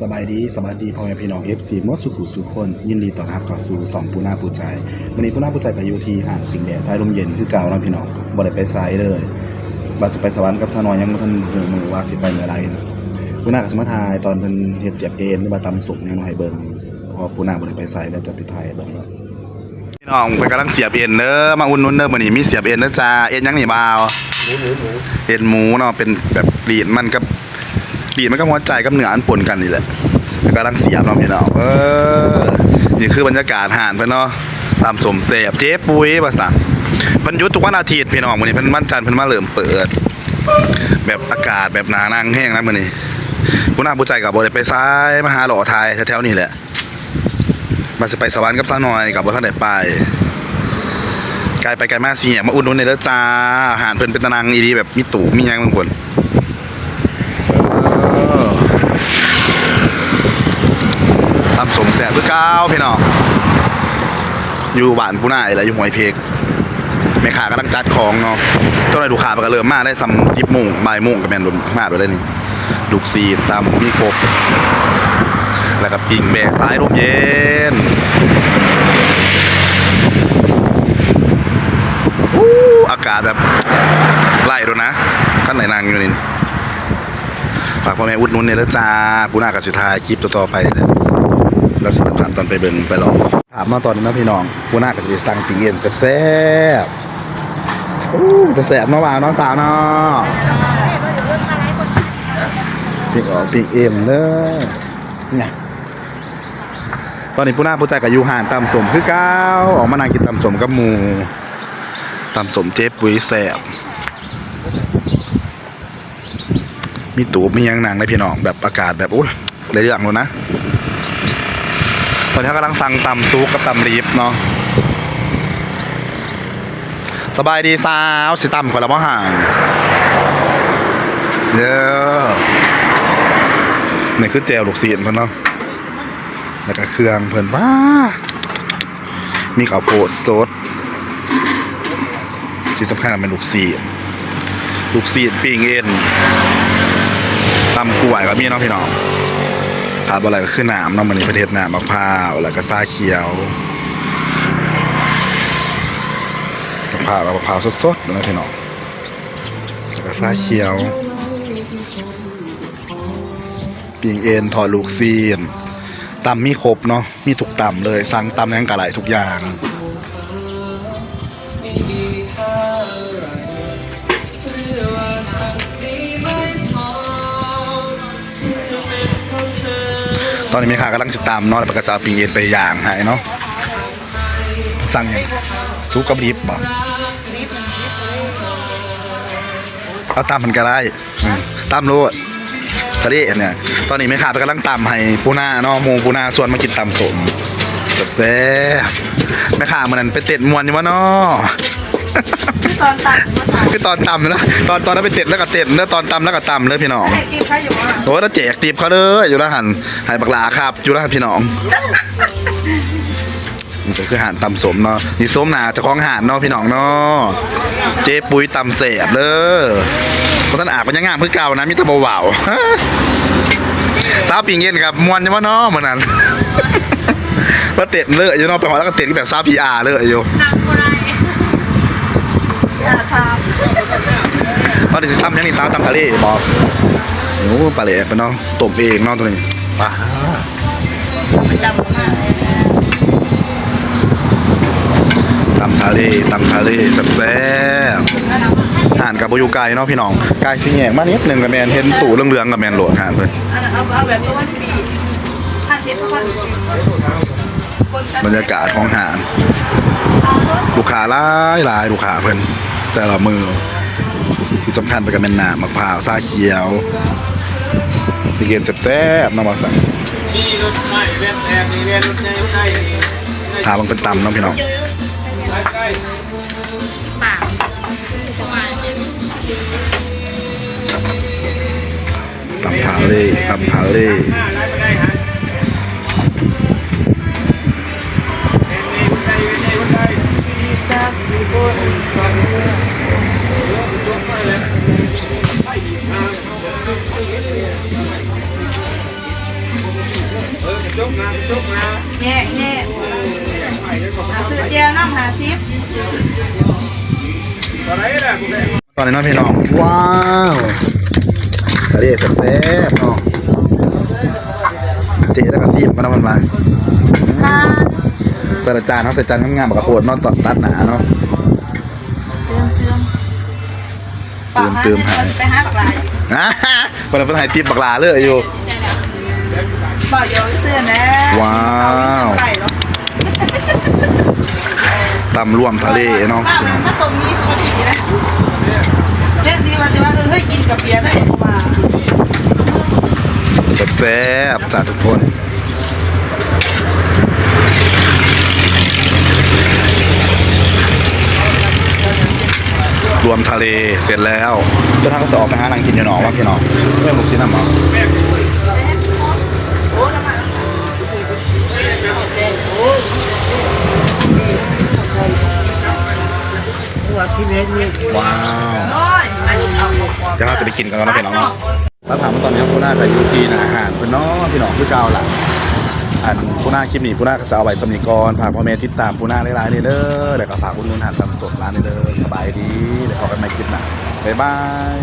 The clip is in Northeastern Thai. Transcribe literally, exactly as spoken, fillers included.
สบายดี สวัสดีพ่อแม่พี่น้อง เอฟซี หมดสู่ผู้สู่คน ยินดีต้อนรับเข้าสู่ช่องปูนาปูใจ มื้อนี้ปูนาปูใจก็อยู่ที่ห้างปิ้งแบ่สายลมเย็นคือเก่าเนาะพี่น้อง บ่ได้ไปไสเลย ว่าสิไปสวรรค์กับสาวน้อยยังบ่ทันฮู้มื้อว่าสิไปมื้อใดนะ ปูนาก็สิมาถ่ายตอนเพิ่นเฮ็ดเสียบเอ็นหรือว่าตำส้มหยังให้เบิ่ง เพราะว่าปูนาบ่ได้ไปไสแล้วจะไปถ่ายให้เบิ่งเนาะ พี่น้องเพิ่นกำลังเสียบเอ็นเด้อ มาอุดหนุนเด้อ มื้อนี้มีเสียบเอ็นเด้อจ้า เอ็นหยังนี่บ่าว หมูหมูหมู เอ็นหมูเนาะ เป็นแบบลีนมันกับ ลีนมันกับหัวใจกับเนื้ออันปนกันนี่แหละ กำลังเสียบเนาะพี่น้อง เออ นี่คือบรรยากาศห้างเพิ่นเนาะ ตำส้มแซ่บเจ๊ปุ้ยว่าซั่น เพิ่นหยุดทุกวันอาทิตย์พี่น้อง มื้อนี้เพิ่นวันจันทร์เพิ่นมาเริ่มเปิด แบบอากาศแบบหนานั่งแฮงนะมื้อนี้ ปูนาปูใจก็บ่ได้ไปไส มาหาเลาะถ่ายแถวๆนี่แหละ ว่าสิไปสวรรค์กับสาวน้อยก็บ่ทันได้ไป ไกลไปไกลมา สี่แยกมาอุดหนุนแหน่เด้อจ้า อาหารเพิ่นเป็นตานังอีหลี แบบมีตู้มีหยังบางคน เออ ตำส้มแซ่บคือเก่าพี่น้อง อยู่บ้านปูนานี่แหละ อยู่ห้วยเพก แม่ค้ากำลังจัดของเนาะ ตอนนี้ลูกค้าเพิ่นก็เริ่มมาได้ส่ำสิบโมง บ่ายโมงก็แม่นมาแล้วเด้นี่ ลูกชิ้นตำมีครบ แล้วก็ปิ้งแบ่สายลมเย็น อู้ อากาศแบบไล่โดนนะ คันไหนนั่งอยู่นี่ ฝากพ่อแม่อุดหนุนแหน่เด้อจ้า ปูนาก็สิถ่ายคลิปต่อๆไปนี่แหละ แล้วสิถ่ายภาพตอนไปเบิ่งไปลอง ภาพมาตอนนี้เนาะพี่น้อง ปูนาก็สิได้สั่งปิ้งเอ็นแซ่บๆ อู้ แต่แซ่บเนาะบ่าวเนาะสาวเนาะ ปิ้งออกปิ้งเอ็นเด้อ เนี่ย ตอนนี้ปูนาปูใจก็อยู่ห้างตำส้มคือเก่า ออกมานั่งกินตำส้มกับหมู่ ตำส้มเจ๊ปุ้ยแซ่บ มีตูบมีหยังนั่งเลยพี่น้อง แบบอากาศแบบ โอ้ย ได้เรื่องแล้วนะ ตอนนี้กำลังสั่งตำซุกกับตำลีฟเนาะ สบายดีสาว สิตำข้อยละบ่ห่าง เด้อ นี่คือแจ่วลูกชิ้นเพิ่นเนาะ แล้วก็เครื่องเพิ่น ว้า มีข้าวโพดสด ที่สำคัญมันเป็นลูกชิ้น ลูกชิ้นปิ้งเอ็น ตำกล้วยก็มีเนาะพี่น้อง ขาดบ่ได้ก็คือน้ำเนาะ มื้อนี้เพิ่นเฮ็ดน้ำมะพร้าว แล้วก็ชาเขียว มะพร้าว มะพร้าวสดๆ นะพี่น้อง แล้วก็ชาเขียว ปิ้งเอ็น ทอดลูกชิ้น ตำมีครบเนาะ มีทุกตำเลย สั่งตำหยังก็ได้ทุกอย่าง ตอนนี้แม่ค้ากำลังสิตำเนาะ แล้วก็จะเอาปิ้งเอ็นไปย่างให้เนาะ สั่งหยัง ซุกกับดิบบ่ เอาตำมันก็ได้ อืม ตำโลด ทะเลเนี่ย ตอนนี้แม่ค้าเพิ่นกำลังตำให้ปูนาเนาะ หมู่ปูนาชวนมากินตำส้ม แซ่บๆ แม่ค้ามื้อนั้นไปเต้นม่วนอยู่บ่เนาะ คือตอนตำ คือตอนตำนะ ตอน ตอนนั้นไปเต้นแล้วก็เต้น แล้วตอนตำแล้วก็ตำเลยพี่น้อง แจกติ๊บเขาอยู่บ่ โอ้ย แล้วแจกติ๊บเขาเลย อยู่แล้วหั่น ให้บักหลาครับ อยู่แล้วหั่นพี่น้อง นี่ก็คือห้างตำส้มเนาะ นี่ส้มหน้าเจ้าของห้างเนาะพี่น้องเนาะ เจ๊ปุ้ยตำแซ่บเด้อ เพราะท่านอาบมันยังงามคือเก่านะ มีแต่เบาๆ สาวปิ้งเอ็นกับม่วนอยู่บ่เนาะมื้อนั้น ว่าเต้นเลยอยู่เนาะ ไปฮอดแล้วก็เต้นแบบสาวพีอาร์เลยอยู่ นั่งบ่ได้ พีอาร์สาม ตอนนี้สิตำหยังนี่สาว ตำทะเลบ่ โอ้ ปลาแดกเพิ่นเนาะ ต้มเองเนาะตัวนี้ ปลา ตำทะเล ตำทะเลแซ่บๆ ห้างก็บ่อยู่ไกลเนาะพี่น้อง ไกลสี่แยกมานิดนึงก็แม่น เห็นตู้เหลืองๆก็แม่นโลดห้างเพิ่น เอา เอาแบบตัวนี้ บรรยากาศของห้าง ลูกค้าหลายหลาย ลูกค้าเพิ่น แต่ละมื้อ ที่สำคัญไปก็แม่นน้ำมะพร้าวชาเขียว ที่เย็นแซ่บๆเนาะว่าซั่น ถ้ามันเป็นตำเนาะพี่น้อง ตำทะเล ตำทะเล ต แง่แง่อ่ะซื้อแจ่วน้ำห้าสิบ ตอนนี้เนาะพี่น้อง ว้าว ทะเลแซ่บๆเนาะ เจ๊แล้วก็ซีมกันนะมันมา ใส่จานเนาะ ใส่จานงามๆ บักกะโพดเนาะ ตัดหนาเนาะ เติมเติม เติมเติมให้ ไปหาบักหลาอยู่ นะ วันนั้นเพิ่นให้ทิปบักหลาเลยอยู่ บ่าวเดียวซื้อนะ ว้าว ไปหรอก ตำรวมทะเลเนาะ ป้ามันถ้าต้มมีสมาธินะ เฮ็ดดีว่าสิว่า เออ เฮ้ย กินกับเบียร์ได้เพราะว่า แซ่บๆจ้ะทุกคน รวมทะเลเสร็จแล้ว เจ้าท่านก็จะออกไปหานั่งกินอยู่หนองว่าพี่น้องเพื่อนลูกชิ้นน้ำหมอ ว้าว เดี๋ยวเราจะไปกินกันแล้วนะพี่น้องเนาะ มาถามตอนนี้ปูนากับยูทีนะอาหารเพื่อนเนาะพี่น้องคือเก่าล่ะ อันปูนาคลิปนี้ปูนาก็จะเอาไว้สำนีก่อนฝากพ่อแม่ติดตามปูนาหลายๆเด้อแล้วก็ฝากอุดหนุนอาหารตามสดร้านเด้อสบายดีแล้วพบกันใหม่คลิปหน้าบ๊ายบาย